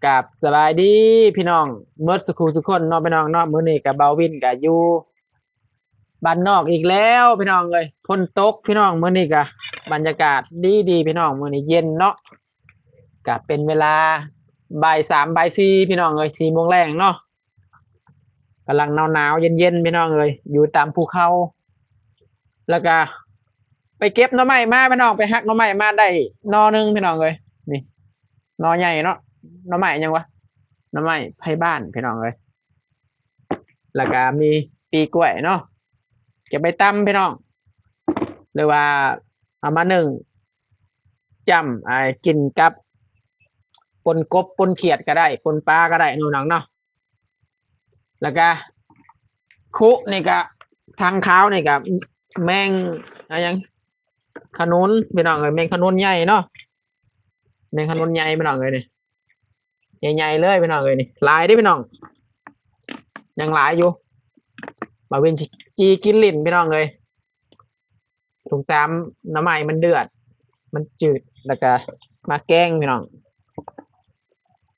ກາບສະບາຍດີພີ່ນ້ອງໝົດສູ່ຄູ່ສູ່ຄົນເນາະ ພີ່ນ້ອງເນາະ. ມື້ນີ້ກະບ່າວວິນກະຢູ່ບ້ານນອກອີກແລ້ວພີ່ນ້ອງເອີຍ. ຝົນຕົກພີ່ນ້ອງ, ມື້ນີ້ກະບັນຍາກາດດີໆພີ່ນ້ອງ, ມື້ນີ້ເຢັນເນາະ. ກະເປັນເວລາບ່າຍສາມ ບ່າຍສີ່ພີ່ນ້ອງເອີຍ, ສີ່ໂມງແລງເນາະ. ກຳລັງໜາວໆ ເຢັນໆ ພີ່ນ້ອງເອີຍ, ຢູ່ຕາມພູເຂົາ. ແລ້ວກະໄປເກັບໜໍ່ໄມ້ມາພີ່ນ້ອງ, ໄປຫັກໜໍ່ໄມ້ມາໄດ້ໜໍ່ໜຶ່ງພີ່ນ້ອງເອີຍ. ນີ້ໜໍ່ໃຫຍ່ເນາະ, ໜໍ່ໄມ້ຫຍັງວະ, ໜໍ່ໄມ້ໄຜ່ບ້ານພີ່ນ້ອງເອີຍ. ແລ້ວກະມີປີກລ້ວຍເນາະ, ເກັບໄປຕຳພີ່ນ້ອງ ຫຼືວ່າເອົາມາໜຶ້ງຈ້ຳ ອ່າ ກິນກັບປົ່ນກົບ ປົ່ນຂຽດກະໄດ້, ປົ່ນປາກະໄດ້ເນາະ ພີ່ນ້ອງເນາະ. ແລ້ວກະຄຸນີ້ກະ ທາງຄາວນີ້ກະແມງ ອາຫຍັງ ຂະໜູນພີ່ນ້ອງເອີຍ, ແມງຂະໜູນໃຫຍ່ເນາະ, ແມງຂະໜູນໃຫຍ່ພີ່ນ້ອງເອີຍ. ນີ້ໃຫຍ່ໆ ເລີຍພີ່ນ້ອງເອີຍ, ນີ້ຫຼາຍເດ້ພີ່ນ້ອງ, ຍັງຫຼາຍຢູ່. ບ່າວວິນຊິຈີ່ກິນຫຼິ້ນພີ່ນ້ອງເອີຍ. ສົງສານໜໍ່ໄມ້ມັນເດືອດ ມັນຈືດ, ແລ້ວກະມາແກງພີ່ນ້ອງ,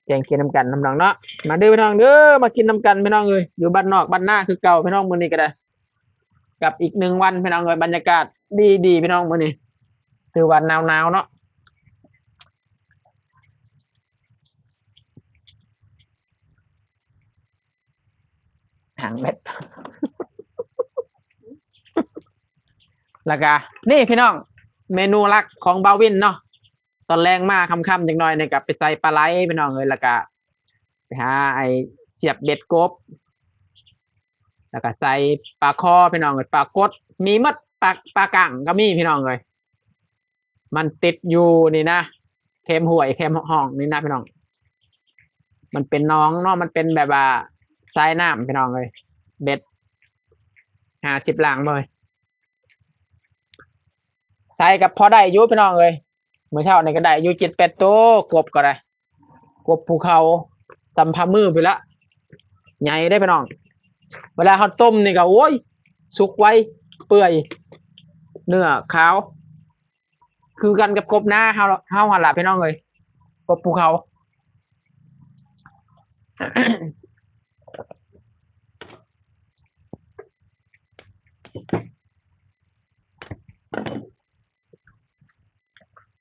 ແກງກິນນຳກັນນຳນ້ອງເນາະ. ມາເດີພີ່ນ້ອງເດີ, ມາກິນນຳກັນພີ່ນ້ອງເອີຍ, ຢູ່ບ້ານນອກບ້ານນາຄືເກົ່າພີ່ນ້ອງ. ມື້ນີ້ກະໄດ້ກັບອີກໜຶ່ງວັນພີ່ນ້ອງເອີຍ, ບັນຍາກາດດີໆພີ່ນ້ອງ. ມື້ນີ້ຖືວ່າໜາວໆ ເນາະ. ຫາງແມັດ ແລ້ວກະນີ້ພີ່ນ້ອງ ເມນູຫຼັກຂອງບ່າວວິນເນາະ. ຕອນແລງມາຄ່ຳໆ ຈັກໜ້ອຍນີ້ກະໄປໃສ່ປາໄຫຼພີ່ນ້ອງເອີຍ, ແລ້ວກະໄປຫາໄອ້ສຽບເບັດກົບ, ແລ້ວກະໃສ່ປາຄໍພີ່ນ້ອງເອີຍ, ປາກົດມີໝົດ, ປາ ປາກັງກະມີພີ່ນ້ອງເອີຍ. ມັນຕິດຢູ່ນີ້ນະ ແຄມຫ້ວຍແຄມຮ່ອງນີ້ນະພີ່ນ້ອງ. ມັນເປັນໜອງເນາະ, ມັນເປັນແບບວ່າສາຍນ້ຳພີ່ນ້ອງເອີຍ. ເບັດຫ້າສິບຫຼັງເລີຍ, ໃສ່ກະພໍໄດ້ຢູ່ພີ່ນ້ອງເອີຍ. ມື້ເຊົ້ານີ້ກະໄດ້ຢູ່ເຈັດແປດໂຕ, ກົບກະໄດ້ ກົບພູເຂົາ ສ່ຳຝ່າມືພຸ້ນລະ, ໃຫຍ່ເດ້ພີ່ນ້ອງ. ເວລາເຮົາຕົ້ມນີ້ກະ ໂອ້ຍ ສຸກໄວ ເປື່ອຍ ເນື້ອຂາວ. ຄືກັນກັບກົບນາເຮົາ ເຮົາຫັ້ນລະພີ່ນ້ອງເອີຍ, ກົບພູເຂົາ.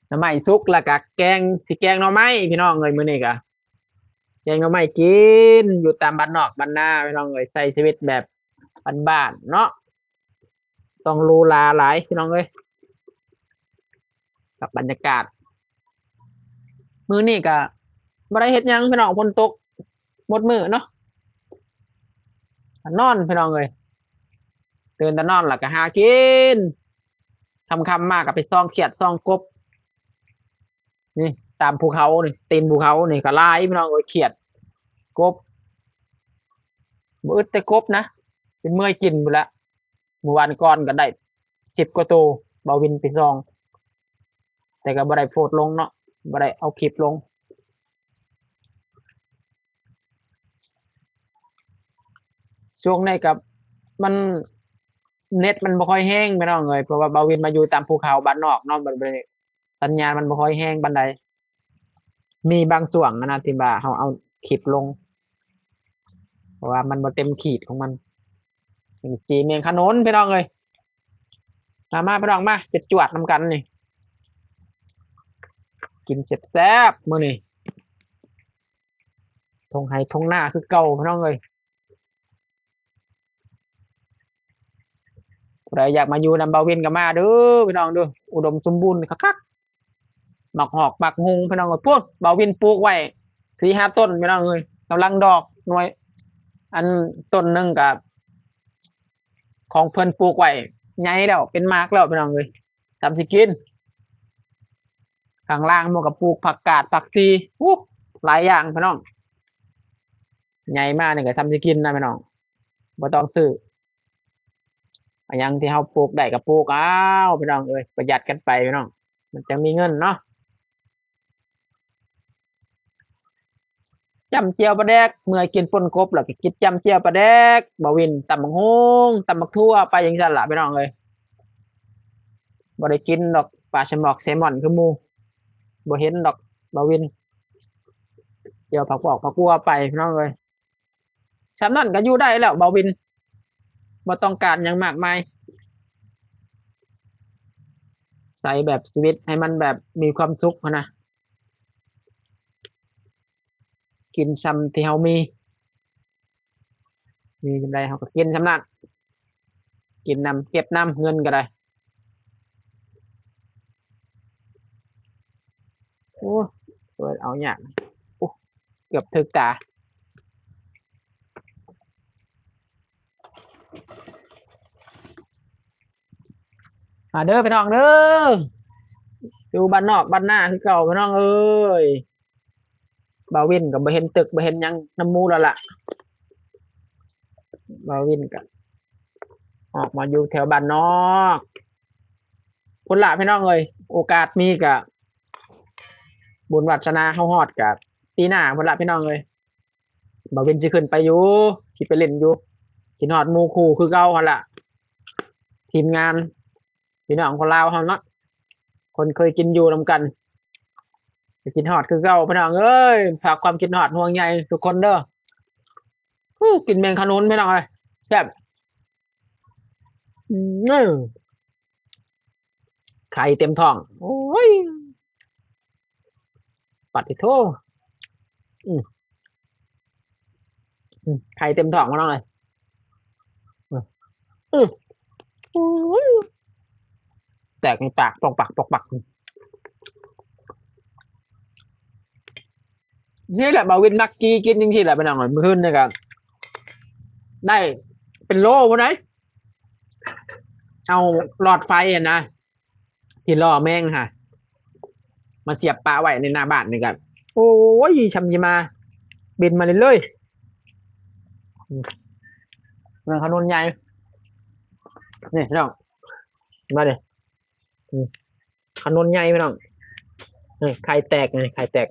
ໜໍ່ໄມ້ສຸກ ແລ້ວກະແກງ ຊິແກງໜໍ່ໄມ້ພີ່ນ້ອງເອີຍ. ມື້ນີ້ກະແກງໜໍ່ໄມ້ກິນ ຢູ່ຕາມບ້ານນອກບ້ານນາພີ່ນ້ອງເອີຍ, ໃຊ້ຊີວິດແບບບ້ານໆ ເນາະ. ຕ້ອງຫຼູຫຼາຫຼາຍພີ່ນ້ອງເອີຍ ກັບບັນຍາກາດ. ມື້ນີ້ກະບໍ່ໄດ້ເຮັດຫຍັງພີ່ນ້ອງ, ຝົນຕົກໝົດມື້ເນາະ, ນອນພີ່ນ້ອງເອີຍ. ຕື່ນແຕ່ນອນແລ້ວກະຫາກິນ, ຄ່ຳໆ ມາກະໄປສ່ອງຂຽດສ່ອງກົບ. ນີ້ຕາມພູເຂົານີ້, ຕີນພູເຂົານີ້ກະຫຼາຍພີ່ນ້ອງເອີຍ, ຂຽດ ກົບ ບໍ່ອຶດແຕ່ກົບນະ, ຈົນເມື່ອຍກິນພຸ້ນລະ. ມື້ວານກ່ອນກະໄດ້ສິບກວ່າໂຕ, ບ່າວວິນໄປສ່ອງ, ແຕ່ກະບໍ່ໄດ້ໂພສລົງເນາະ, ບໍ່ໄດ້ເອົາຄລິບລົງ. ຊ່ວງນີ້ກະມັນ ເນັດມັນບໍ່ຄ່ອຍແຮງພີ່ນ້ອງເອີຍ, ເພາະວ່າບ່າວວິນມາຢູ່ຕາມພູເຂົາບ້ານນອກເນາະ, ບັດນີ້ສັນຍານມັນບໍ່ຄ່ອຍແຮງປານໃດ. ມີບາງຊ່ວງຫັ້ນນະ ທີ່ວ່າເຮົາເອົາຄລິບລົງ ເພາະວ່າມັນບໍ່ເຕັມຂີດຂອງມັນ. ນີ້ຈີ່ແມງຂະໜູນພີ່ນ້ອງເອີຍ. ມາ ມາພີ່ນ້ອງມາ ຈວດໆ ນຳກັນນີ້, ກິນແຊບໆ ມື້ນີ້. ທົ່ງໄຮ່ທົ່ງນາຄືເກົ່າພີ່ນ້ອງເອີຍ. ຜູ້ໃດຢາກມາຢູ່ນຳບ່າວວິນກະມາເດີພີ່ນ້ອງເດີ, ອຸດົມສົມບູນຄັກໆ. ໝາກຫອກໝາກຫຸ່ງພີ່ນ້ອງເອີຍ, ພຸ້ນ ບ່າວວິນປູກໄວ້ສີ່ຫ້າຕົ້ນພີ່ນ້ອງເອີຍ, ກຳລັງດອກໜ່ວຍ. ອັນຕົ້ນໜຶ່ງກະຂອງເພິ່ນປູກໄວ້ໃຫຍ່ແລ້ວ ເປັນໝາກແລ້ວພີ່ນ້ອງເອີຍ, ຊ່ຳຊິກິນ. ຂ້າງລ່າງໝູ່ກະປູກຜັກກາດ ຜັກຊີ, ໂອ້ ຫຼາຍຢ່າງພີ່ນ້ອງ. ໃຫຍ່ມານີ້ກະຊ່ຳຊິກິນນະພີ່ນ້ອງ, ບໍ່ຕ້ອງຊື້. ອາຫຍັງທີ່ເຮົາປູກໄດ້ກະປູກເອົາພີ່ນ້ອງເອີຍ, ປະຢັດກັນໄປພີ່ນ້ອງ, ມັນຈັ່ງມີເງິນເນາະ. ຈ້ຳແຈ່ວປາແດກ, ເມື່ອຍກິນປົ່ນກົບແລ້ວກະກິນຈ້ຳແຈ່ວປາແດກ. ບ່າວວິນ ຕຳບັກຫຸ່ງ ຕຳບັກຖົ່ວ ໄປຈັ່ງຊັ້ນລະພີ່ນ້ອງເອີຍ. ບໍ່ໄດ້ກິນດອກປາສະໝອກແຊມອນຄືໝູ່, ບໍ່ເຫັນດອກບ່າວວິນ. ກ່ຽວຜັກບອກຜັກບົວໄປ ພີ່ນ້ອງເອີຍ. ສ່ຳນັ້ນກໍຢູ່ໄດ້ແລ້ວ ບ່າວວິນ ບໍ່ຕ້ອງການຫຍັງມາກມາຍ. ໃຊ້ແບບຊີວິດໃຫ້ມັນແບບມີຄວາມສຸກຫັ້ນນະ. ກິນສ່ຳທີ່ເຮົາມີ. ມີສ່ຳໃດເຮົາກໍກິນສ່ຳນັ້ນ. ກິນນຳ ເກັບນຳ ເງິນກໍໄດ້. ໂອ້ ເປີດເອົາຍາກ. ໂອ້ ເກືອບຖືກຕາ. ມາເດີພີ່ນ້ອງເດີ ຢູ່ບ້ານນອກບ້ານນາຄືເກົ່າ ພີ່ນ້ອງເອີຍ. ບ່າວວິນກໍບໍ່ເຫັນຕຶກບໍ່ເຫັນຫຍັງນຳໝູ່ແລ້ວລະ. ບ່າວວິນກໍອອກມາຢູ່ແຖວບ້ານນອກພຸ້ນລະ ພີ່ນ້ອງເອີຍ. ໂອກາດມີກໍ ບຸນວາສະໜາເຮົາຮອດກໍປີໜ້າພຸ້ນລະ ພີ່ນ້ອງເອີຍ. ບ່າວວິນຊິຂຶ້ນໄປຢູ່ ຊິໄປຫຼິ້ນຢູ່. ຄິດຮອດໝູ່ຄູ່ຄືເກົ່າຫັ້ນລະ ທີມງານ ພີ່ນ້ອງຄົນລາວເຮົາເນາະ ຄົນເຄີຍກິນຢູ່ນຳກັນ ກໍຄິດຮອດຄືເກົ່າ ພີ່ນ້ອງເອີຍ. ຝາກຄວາມຄິດຮອດຫ່ວງໃຍທຸກຄົນເດີ. ໂອ້ ກິນແມງຂະໜູນ ພີ່ນ້ອງເອີຍ ແຊບ. ອືມ ໄຂ່ເຕັມທ້ອງ ໂອ້ຍ ປາດຕິໂທ ອືມ ອືມ ໄຂ່ເຕັມທ້ອງ ພີ່ນ້ອງເອີຍ. ອືມ ອືມ ໂອ້ຍ ແຕກໃນປາກ ປອກປັກ ປອກປັກ. ນີ້ແຫຼະ ບ່າວວິນມັກກີ່ກິນຈັ່ງຊີ້ແຫຼະ ພີ່ນ້ອງເອີຍ. ມື້ຄືນນີ້ກໍໄດ້ເປັນໂລພຸ້ນໃດ ເອົາຫຼອດໄຟຫັ້ນນະ ທີ່ລໍ້ແມງຫາ ມາສຽບປະໄວ້ໃນໜ້າບ້ານນີ້ກໍ ໂອ້ຍ ຊ່ຳຊິມາ ບິນມາເລື້ອຍໆ. ອືມ ເບິ່ງຂະໜູນໃຫຍ່ ນີ້ພີ່ນ້ອງ ມາເດີ. ອືມ ຂະໜູນໃຫຍ່ພີ່ນ້ອງ. ນີ້ໄຂ່ແຕກ ນີ້ໄຂ່ແຕກ.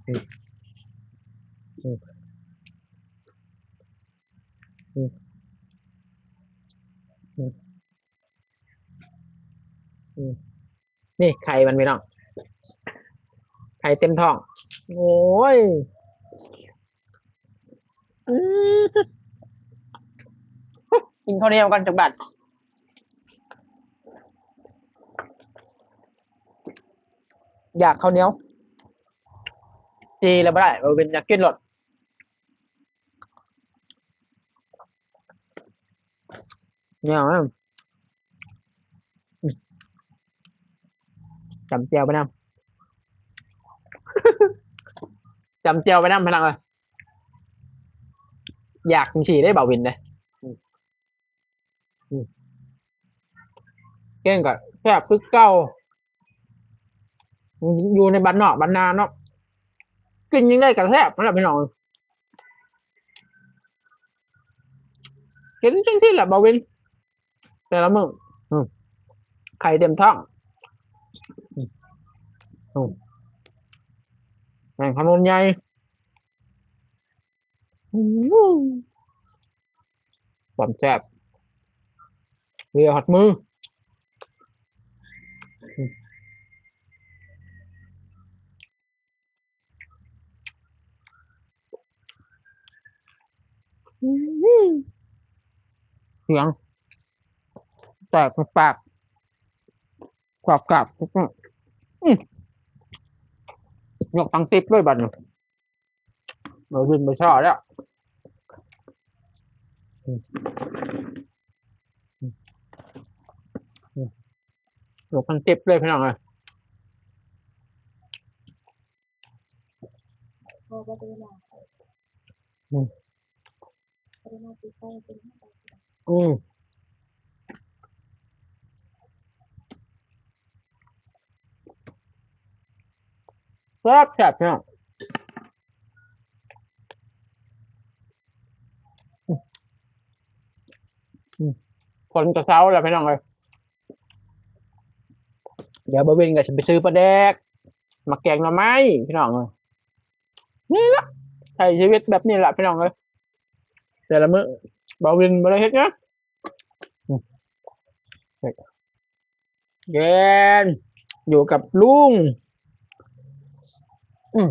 ອືມ ອືມ ອືມ ອືມ ນີ້ໄຂ່ມັນພີ່ນ້ອງ ໄຂ່ເຕັມທ້ອງ. ໂອ້ຍ ອືມ ກິນເຂົ້າໜຽວກ່ອນຈັກບາດ ຢາກເຂົ້າໜຽວ ຈີ່ແລ້ວບໍ່ໄດ້ ເອີ ເປັນຢາກກິນໂລດ ແນວນັ້ນ. ອືມ ຈ້ຳແຈ່ວໄປນຳ ຈ້ຳແຈ່ວໄປນຳ ພີ່ນ້ອງເອີຍ. ຢາກຈັ່ງຊີ້ເດ້ ບ່າວວິນເດ້. ອືມ ອືມ ແກງກໍແຊບຄືເກົ່າ ຢູ່ໃນບ້ານນອກບ້ານນາເນາະ ກິນຈັ່ງໃດກໍແຊບຫັ້ນລະ ພີ່ນ້ອງເອີຍ. ກິນຈັ່ງຊີ້ແຫຼະ ບ່າວວິນ ແຕ່ລະມື້. ອືມ ໄຂ່ເຕັມທ້ອງ. ອືມ ອືມ ແມ່ງຂະໜູນໃຫຍ່. ອືມ ຄວາມແຊບ ເຫຼືອຮອດມື. ອືມ ສຽງແຕກປາກ ກວາບກາບ ອືມ ອືມ ຍົກທັງຕິບເລີຍບາດນີ້. ບໍ່ວິນບໍ່ຊໍ້ແລ້ວ ອືມ ອືມ ອືມ ຍົກທັງຕິບເລີຍ ພີ່ນ້ອງເອີຍ. ອືມ ອືມ ແຊບໆ ພີ່ນ້ອງ. ອືມ ອືມ ຝົນກໍເຊົາແລ້ວ ພີ່ນ້ອງເອີຍ. ດຽວບ່າວວິນກໍຊິໄປຊື້ປາແດກ ມາແກງໜໍ່ໄມ້ ພີ່ນ້ອງເອີຍ. ນີ້ລະ ໃຊ້ຊີວິດແບບນີ້ລະ ພີ່ນ້ອງເອີຍ. ແຕ່ລະມື້ບ່າວວິນບໍ່ໄດ້ເຮັດຫຍັງ ອືມ ແກງ ຢູ່ກັບລຸງ ອືມ.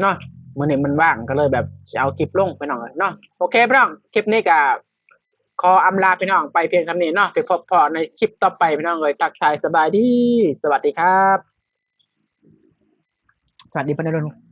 ເນາະ ມື້ນີ້ມັນວ່າງ ກໍເລີຍແບບຊິເອົາຄລິບລົງ ພີ່ນ້ອງເອີຍເນາະ. ໂອເຄພີ່ນ້ອງ ຄລິບນີ້ກໍຂໍອຳລາພີ່ນ້ອງໄປພຽງສ່ຳນີ້ເນາະ ໄປພົບພໍ້ໃນຄລິບຕໍ່ໄປ ພີ່ນ້ອງເອີຍ. ທັກທາຍສະບາຍດີ ສະຫວັດດີຄັບ ສະຫວັດດີເພິ່ນ